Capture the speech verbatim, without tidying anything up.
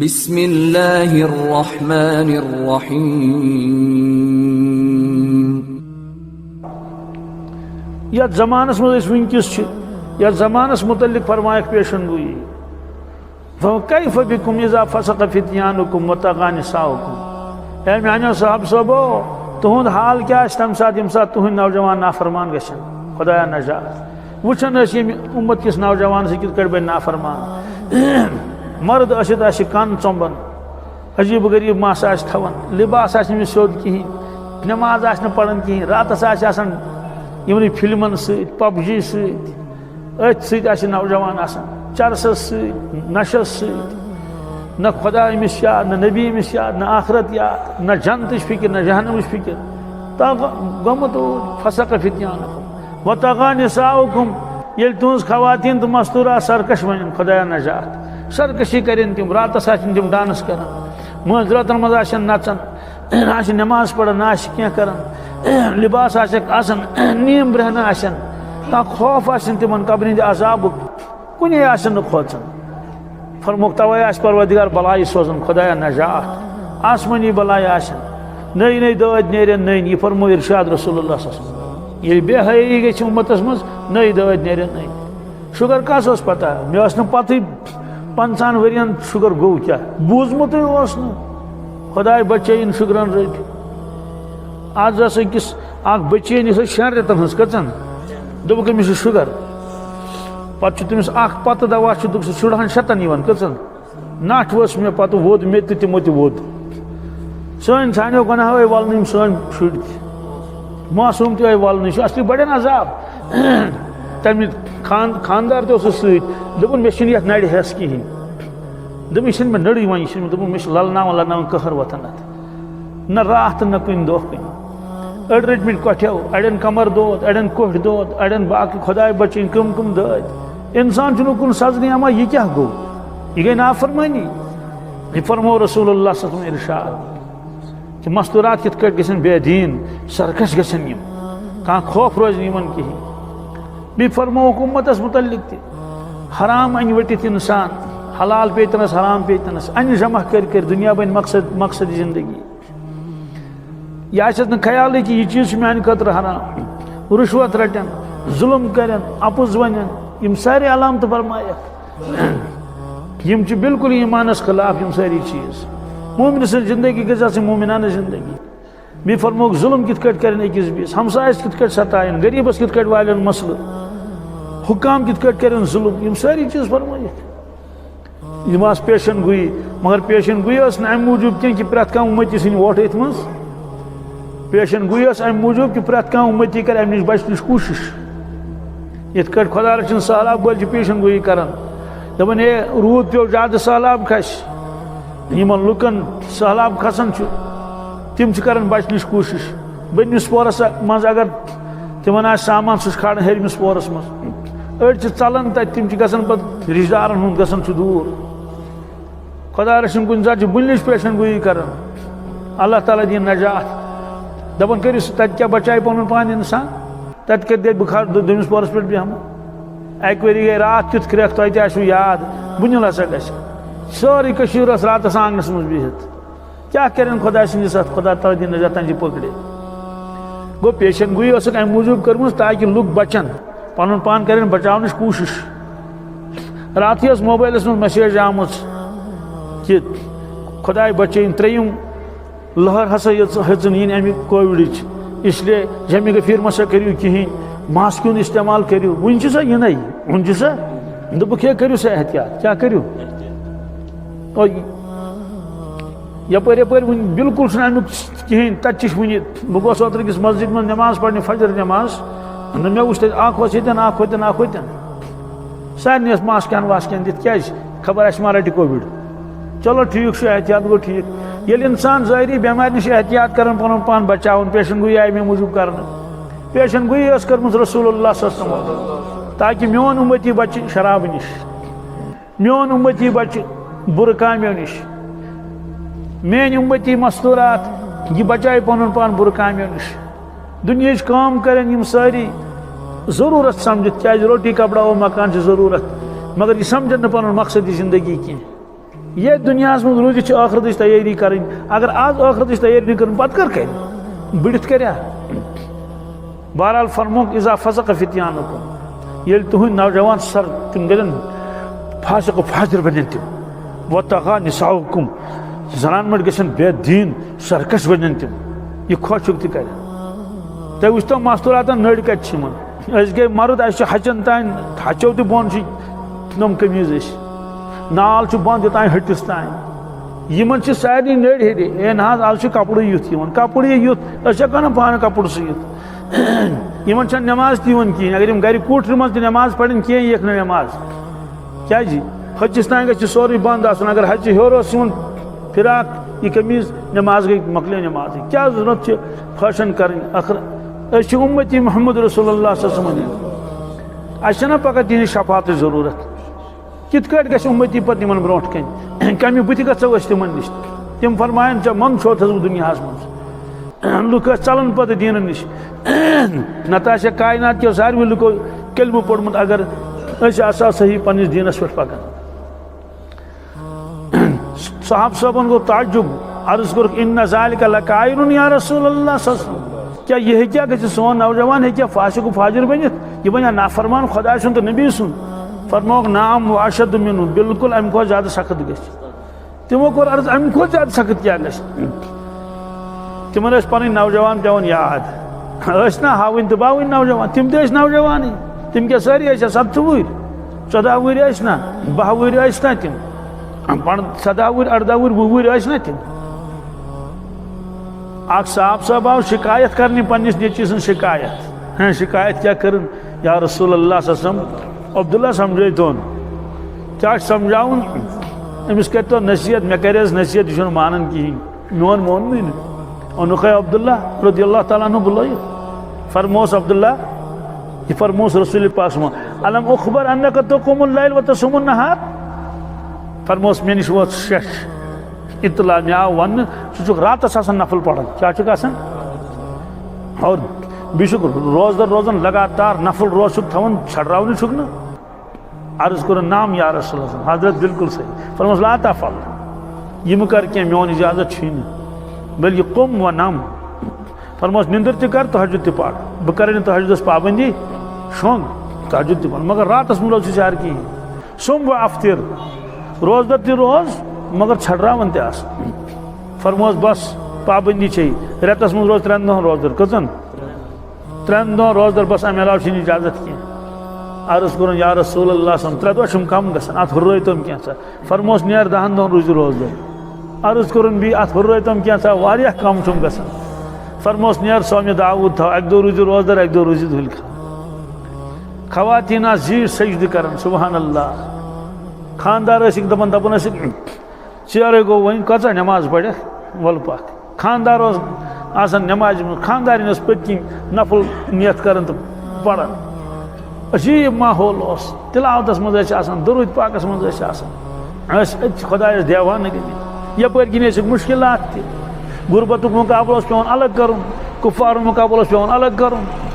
بسم الله الرحمن الرحيم. یتھ زمانس منٛز أسۍ وٕنکیٚس چھِ، یتھ زمانس متعلق فرمایکھ پیشن گویی، فکیف بکم اذا فسق فتیانکم وطغی نساؤکم۔ اے میانیو صاحب صٲبو، تُہُنٛد حال کیٛاہ آسہِ تمہِ ساتہٕ ییٚمہِ ساتہٕ تُہٕنٛدۍ نوجوان نافرمان گژھن؟ خدایا نجات۔ وٕچھان ٲسۍ ییٚمہِ اُمت کِس نوجوانس سۭتۍ کِتھ کٲٹھۍ بنہِ نافرمان۔ مرد ٲسِتھ آسہِ کن ژۄمبان، عجیب و غریب مس آسہِ تھاوان، لباس آسہِ نہٕ أمِس سیوٚد کِہیٖنۍ، نماز آسہِ نہٕ پران کِہیٖنۍ، راتس آسہِ آسان یِمنٕے فلمن سۭتۍ، پب جی سۭتۍ، أتھۍ سۭتۍ آسہِ نوجوان آسان، چرسس سۭتۍ، نشس سۭتۍ۔ نہ خدا أمِس یاد، نہ نبی أمِس یاد، نہ آخرت یاد، نہ جنتٕچ فکر، نہ جہنمٕچ فکر۔ تہٕ گوٚمُت اوٗرۍ، فسق فتیانکم وطغی نساؤکم۔ ییٚلہِ تُہٕنٛز خواتین تہٕ مستورات سرکش بنن، خدایا نجات، سرکشی کرن تِم، راتس آسن تِم ڈانس کران، مٲنٛزِ رٲژن منٛز آسن نژان، نہ آسہِ نماز پران، نہ آسہِ کینٛہہ کران، لباس آسٮ۪کھ آسان، نیم برہنہ آسن، کانٛہہ خوف آسن تِمن قبرِ ہٕنٛدِ عذابُک، کُنے آسن نہٕ کھوژان۔ فرمووُکھ، توے آسہِ پروردگار بلایہِ سوزان، خدایا نجات، آسمٲنی بلایہِ آسن، نٔے نٔے دٲدۍ نیرن نٔنۍ۔ یہِ فرموو ارشاد رسول اللہ صلی اللہ علیہ وسلم، ییٚلہِ بے حیٲیی گژھِ امتس منٛز، نٔے دٲدۍ نیرن نٔنۍ۔ شُگر کس اوس پتہ؟ مےٚ ٲس نہٕ پتہٕے پنٛژاہن ؤرین شُگر گوٚو کیٛاہ، بوٗزمُتٕے اوس نہٕ۔ خداے بچٲیِن شُگرن رٔٹۍ۔ از ٲس أکِس اکھ بٔچی، یۄس ٲس شٮ۪ن رٮ۪تن ہٕنٛز، کٔژن؟ دوٚپُکھ، أمِس چھُ شُگر۔ پتہٕ چھُ تٔمِس اکھ پتہٕ دوا چھُ، دوٚپُکھ، سُہ شُرہن شتن یِوان، کٔژن؟ نٹھ ؤژھ مےٚ پتہٕ، ووٚد مےٚ تہِ، تِمو تہِ ووٚد۔ سٲنۍ سانیو گۄناہو آے ولنہٕ، یِم سٲنۍ شُرۍ تہِ، معصوم تہِ آے ولنہٕ۔ یہِ چھُ اصلی بڑٮ۪ن عذاب۔ تمہِ خان-، خاندار تہِ اوسُس سۭتۍ، دوٚپُن، مےٚ چھِنہٕ یتھ نرِ ہٮ۪س کِہیٖنۍ۔ دوٚپُن، یہِ چھِنہٕ مےٚ نٔرٕے وۄنۍ، یہِ چھِنہٕ مےٚ، دوٚپُن، مےٚ چھِ للناوان للناوان قہر وۄتھان اتھ۔ نہ راتھ تہٕ نہ کُنہِ دۄہ کُنہِ۔ أڑۍ رٔٹۍ مٕتۍ کۄٹھیو، اڑٮ۪ن کمر دود، اڑٮ۪ن کوٚٹھۍ دود، اڑٮ۪ن باقٕے خداے بچٲیِن کٕم کٕم دٲدۍ۔ انسان چھُنہٕ کُن سزنٕے، اما یہِ کیٛاہ گوٚو؟ یہِ گٔے نافرمٲنی۔ یہِ فرموو رسول اللہ صلی اللہ علیہ وسلم ارشاد کہِ مستورات کِتھ کٲٹھۍ گژھن بے دیٖن، سرکش گژھن یِم، کانٛہہ خوف روزِ نہٕ یِمن کِہیٖنۍ۔ بیٚیہِ فرمووُکھ اُمتس متعلق تہِ، حرام انہِ ؤٹِتھ انسان، حلال پیٚیہِ تنس، حرام پیٚیہِ تنس، انہِ جمع کٔرۍ کٔرۍ، دُنیا بنہِ مقصد، مقصد زندگی۔ یہِ آسٮ۪س نہٕ خیالٕے کہِ یہِ چیٖز چھُ میانہِ خٲطرٕ حرام۔ رُشوت رَٹن، ظُلُم کَرن، اَپُز وَنن، یِم سارے علامتہٕ فرمایَکھ۔ یِم چھِ بالکل ایٖمانَس خلاف، یِم سٲری چیٖز۔ مومنہٕ سٕنٛز زندگی گٔژھ آسٕنۍ مومنانہٕ زندگی۔ بیٚیہِ فرمووُکھ، ظُلُم کِتھ کٲٹھۍ کَرن أکِس بیٚیِس، ہمسایَس کِتھ کٲٹھۍ سَتاون، غریٖبَس کِتھ کٲٹھۍ والن مسلہٕ، حُکام کِتھ کٲٹھۍ کَرن ظُلُم، یِم سٲری چیٖز فرمٲیِکھ۔ یِم آسہٕ پیشن گویی، مگر پیشن گویی ٲس نہٕ امہِ موٗجوٗب کینٛہہ کہِ پرٛٮ۪تھ کانٛہہ اُمتی ژھٕنہِ وۄٹھ أتھۍ منٛز۔ پیشن گویی ٲس امہِ موٗجوٗب کہِ پرٛٮ۪تھ کانٛہہ اُمتی کرِ امہِ نِش بچنٕچ کوٗشش۔ یِتھ کٲٹھۍ خۄدا رٔچھِن سہلاب وٲلۍ چھِ پیشن گویی کران، دپان، ہے، روٗد پیوٚو زیادٕ، سہلاب کھسہِ۔ یِمن لُکن سہلاب کھسان چھُ، تِم چھِ کران بچنٕچ کوٗشش۔ بٔنمِس پورس منٛز اگر تِمن آسہِ سامان، سُہ چھُ کھالان ہیٚرمِس پورس منٛز۔ أڑۍ چھِ ژلان تتہِ، تِم چھِ گژھان پتہٕ رشتہٕ دارن ہُنٛد، گژھان چھُ دوٗر۔ خۄدا رٔچھِن کُنہِ ساتہٕ چھِ بُنلِچ پیشن گویی کران، اللہ تعالیٰ دِیِن نجات۔ دپان، کٔرِو سُہ، تتہِ کیٛاہ بچایہِ پنُن پان انسان؟ تتہِ کتہِ دپہِ، بہٕ کھالہٕ دٔ-، دوٚیمِس پورس پٮ۪ٹھ بیٚہمہٕ؟ اکہِ ؤری گٔے راتھ کیُتھ کرٛٮ۪کھ، تۄہہِ تہِ آسِوٕ یاد، بُنِل ہسا گژھِ۔ سٲرٕے کٔشیٖر ٲس راتس آنگنس منٛز بِہِتھ۔ کیٛاہ کَرن خۄداے سٕنٛدِس اَتھ؟ خۄدا تعالیٰ دِیِن نجات، تَنجہِ پکڑے۔ گوٚو، پیشن گویی ٲسٕکھ اَمہِ موٗجوٗب کٔرمٕژ تاکہِ لُکھ بچن، پنُن پان کَرن بچاونٕچ کوٗشِش۔ راتھٕے ٲس موبایلَس منٛز message آمٕژ کہِ خۄداے بچٲیِن، ترٛیٚیِم لہر ہسا یٔژ-، ہیٚژٕن یِنۍ اَمہِ کووِڈٕچ، اس لیے جمع غفیٖر مہ سا کٔرِو کِہیٖنۍ، ماسکہِ ہُنٛد استعمال کٔرِو۔ وُنہِ چھُ سا یِنَے، وُنہِ چھُ سا، دوٚپُکھ، ہے، کٔرِو سا احتیاط، کیٛاہ کٔرِو؟ اور یپٲرۍ یپٲرۍ وُنہِ بالکل چھُنہٕ امیُک کِہیٖنۍ، تتہِ چھِ وُنہِ۔ بہٕ گوس اوترٕ أکِس مسجد منٛز نماز پرنہِ، فجر نماز، نہ مےٚ وُچھ تتہِ اکھ اوس ییٚتٮ۪ن، اکھ ہوٚتٮ۪ن، اکھ ہوٚتٮ۪ن۔ سارنٕے ٲس ماسکن واسکن دِتھ، کیازِ؟ خبر اَسہِ ما رٹہِ کووِڈ۔ چلو ٹھیٖک چھُ، احتیاط گوٚو ٹھیٖک۔ ییٚلہِ انسان ظٲہری بٮ۪مارِ نِش احتیاط کران، پنُن پان بچاوُن، پیشن گویی آیہِ مےٚ موٗجوٗب کرنہٕ۔ پیشن گویی ٲس کٔرمٕژ رسول اللہ صلی اللہ علیہ وسلم، تاکہِ میون اُمتی بچہِ شرابہٕ نِش۔ میون اُمتی بچہِ بُرٕ کامیو نِش۔ میٲنۍ اُمتی مستورات، یہِ بچایہِ پنُن پان بُرٕ کامیو نِش۔ دُنیہٕچ کٲم کرن یِم سٲری ضروٗرت سمجھِتھ، کیازِ روٹی، کپڑا و مکان چھِ ضروٗرت، مگر یہِ سمجھن نہٕ پنُن مقصدِ زندگی کینٛہہ۔ ییٚتھۍ دُنیاہَس منٛز روٗزِتھ چھِ ٲخرتٕچ تیٲری کَرٕنۍ۔ اگر آز ٲخرتٕچ تیٲری نہٕ کٔرٕن، پَتہٕ کَر کَرِ؟ بٕڈِتھ کَرِ ہا؟ بہرحال فرمووُکھ، "اذا فسق فتیانکم"، ییٚلہِ تُہٕنٛدۍ نوجوان سر تِم گٔژھن فاسق و فاجر بَنن تِم، "وطغى نساؤکم"، زنان مٔڑۍ گٔژھن بے دیٖن سرکش بَنن تِم، یہِ خۄش چھُکھ تہِ کَرِ۔ تُہۍ وٕچھتو مستوٗراتَن نٔرۍ کَتہِ چھِ یِمَن؟ أسۍ گٔے مرد، اَسہِ چھِ ہَچَن تام، ہَچَو تہِ بۄن چھِ نۄم قمیٖض أسۍ۔ نال چھُ بۄن یوٚتام ۂٹِس تام۔ یِمَن چھِ سارنٕے نٔرۍ ہیٚرِ۔ اے نہ حظ، آز چھُ کَپُرٕے یُتھ یِوان، کَپُرٕے یُتھ۔ أسۍ ہٮ۪کو نہٕ پانہٕ کَپُر سُوِتھ۔ یِمَن چھَنہٕ نٮ۪ماز تہِ یِوان کِہیٖنۍ۔ اگر یِم گَرِ کوٹھرِ منٛز تہِ نٮ۪ماز پَرن، کینٛہہ یِیَکھ نہٕ نٮ۪ماز۔ کیٛازِ؟ ہَچِس تام گژھِ سورُے بنٛد آسُن۔ اگر ہَچہِ ہیوٚر اوس یِوان فِراک، یہِ قمیٖض، نٮ۪ماز گٔے، مۄکلے نٮ۪مازٕے۔ کیٛاہ ضوٚرَتھ چھِ فیشن کَرٕنۍ؟ ٲخٕر أسۍ چھِ اُمتی محمد رسول اللہ صلی اللہ علیہ وسلم۔ اَسہِ چھَنہ پَگاہ تِہِنٛز شفاعتٕچ ضروٗرت؟ کِتھ کٲٹھۍ گژھِ اُمتی پَتہٕ یِمَن برونٛٹھ کَنہِ؟ کَمہِ بٕتھِ گژھو أسۍ تِمَن نِش؟ تِم فرمایَن، "ژےٚ منٛد چھوتھَس بہٕ دُنیاہَس منٛز۔" لُکھ ٲسۍ ژَلان پَتہٕ دیٖنہٕ نِش۔ نَتہٕ آسہِ ہا کاینات کیو ساروٕے لُکو کلمہٕ پوٚرمُت، اگر أسۍ آسہٕ ہاو صحیح پنٛنِس دیٖنَس پٮ۪ٹھ پَکان۔ صحابہٕ صٲبَن گوٚو تعجب، عرض کوٚرُکھ، "ان ذالک لکائن یا رسول اللہ صلی اللہ علیہ وسلم؟ کیٛاہ یہِ ہیٚکیٛاہ گٔژھِتھ؟ سون نوجوان ہیٚکیٛاہ فاسق و فاجر بٔنِتھ؟ یہِ بَنیٛا نافرمان خۄداے سُنٛد تہٕ نبی سُنٛد؟" فرمووُکھ، "نعم و اشد منہ، بالکل اَمہِ کھۄتہٕ زیادٕ سخت گژھِ۔" تِمو کوٚر عرض، "اَمہِ کھۄتہٕ زیادٕ سخت کیٛاہ گژھِ؟" تِمن ٲسۍ پنٕنۍ نوجوان پٮ۪وان یاد۔ ٲسۍ نا ہاوٕنۍ تہٕ باوٕنۍ نوجوان، تِم تہِ ٲسۍ نوجوانٕے۔ تِم کیٛاہ سٲری ٲسۍ سَتتھٕ وُہٕرۍ؟ ژۄداہ وُہٕرۍ ٲسۍ نا؟ باہ وُہٕرۍ ٲسۍ نا تِم؟ پَن-، سَداہ وُہٕرۍ، اَرداہ وُہٕرۍ، وُہ وُہٕرۍ ٲسۍ نا تِم؟ اکھ صاحب صٲب آو شکایت کرنہِ پننِس نیٚچوِ سٕنٛز شکایت۔ ہاں، شکایت کیٛاہ کٔرٕن؟ یا رسول اللہ صلی اللہ علیہ وسلم، عبداللہ سمجھٲے تون۔ کیٛاہ چھُ سمجھاوُن؟ أمِس کٔرۍتو نصیحت، مےٚ کریس نصیحت، یہِ چھُنہٕ مانان کِہیٖنۍ۔ میون موننٕے نہٕ۔ اوٚنُکھ ہے عبداللہ رضی اللہ تعالیٰ عنہ بُلٲیِتھ۔ فرموس عبداللہ، یہِ فرموس رسول پاک صلی اللہ علیہ وسلم، "الم اخبر انک تقوم اللیل و تصوم النہار؟" فرموس، مےٚ نِش ووت شیٚچھ اطلاع، مےٚ آو وننہٕ، ژٕ چھُکھ راتس آسان نفل پران۔ کیٛاہ چھُکھ آسان؟ اور بیٚیہِ چھُکھ روزدر روزان لگاتار، نفل روز چھُکھ تھاوان، ژھٮ۪ڈراونٕے چھُکھ نہٕ۔ عرض کوٚرُن، نعم یا رسول اللہ۔ حضرت، بالکل صحیح۔ فرموس، لا تفعل، یہِ مہٕ کر کینٛہہ، میون اجازت چھُے نہٕ، بلکہِ قم و نم۔ فرموس، نِندٕر تہِ کر، تہجد تہِ پر۔ بہٕ کرے نہٕ تہجدس پابندی، شۄنٛگ، تہجد تہِ پر، مگر راتس مہٕ روز ژٕ سحر کِہیٖنۍ۔ صم و افطر، روزدر تہِ روز، مگر ژھٮ۪ڈراوان تہِ آس۔ فرموس، بس، پابندی چھے، رٮ۪تس منٛز روز ترٛٮ۪ن دۄہن روزدر۔ کٔژن؟ ترٛٮ۪ن دۄہن روزدر، بس، امہِ علاوٕ چھُنہٕ اجازت کینٛہہ۔ عرض کوٚرُن، یا رسول اللہ صلی اللہ علیہ وسلم، ترٛےٚ دۄہ چھِم کم گژھان، اتھ ہُررٲوتو کینٛژھا۔ فرموس، نیر دہن دۄہن روٗزِو روزدر۔ عرض کوٚرُن بیٚیہِ، اتھ ہُررٲوتم کینٛژھا، واریاہ کم چھُم گژھان۔ فرموس، نیر صومہِ داوود تھاو، اکہِ دۄہ روٗزِو روزدر، اکہِ دۄہ روٗزِو دُہلہِ خان۔ خواتین آسہٕ زیٖٹھۍ سجدٕ کران، سبحان اللہ۔ خاندار ٲسِکھ دپان، دپان ٲسِکھ، ژیرے گوٚو، وۄنۍ کۭژاہ نٮ۪ماز پرکھ؟ وَلہٕ پَکھ۔ خانٛدار اوس آسان نٮ۪مازِ منٛز، خانٛدارِنۍ ٲس پٔتۍ کِنۍ نفل نیت کران تہٕ پران۔ عجیٖب ماحول اوس، تِلاوتَس منٛز ٲسۍ آسان، درود پاکَس منٛز ٲسۍ آسان۔ ٲسۍ أتۍ خۄدایَس دیوانہٕ گٔمٕتۍ۔ یَپٲرۍ کِنۍ ٲسِکھ مُشکِلات تہِ۔ غُربتُک مُقابلہٕ اوس پٮ۪وان الگ کرُن، کُفارُن مُقابلہٕ اوس پٮ۪وان الگ کرُن۔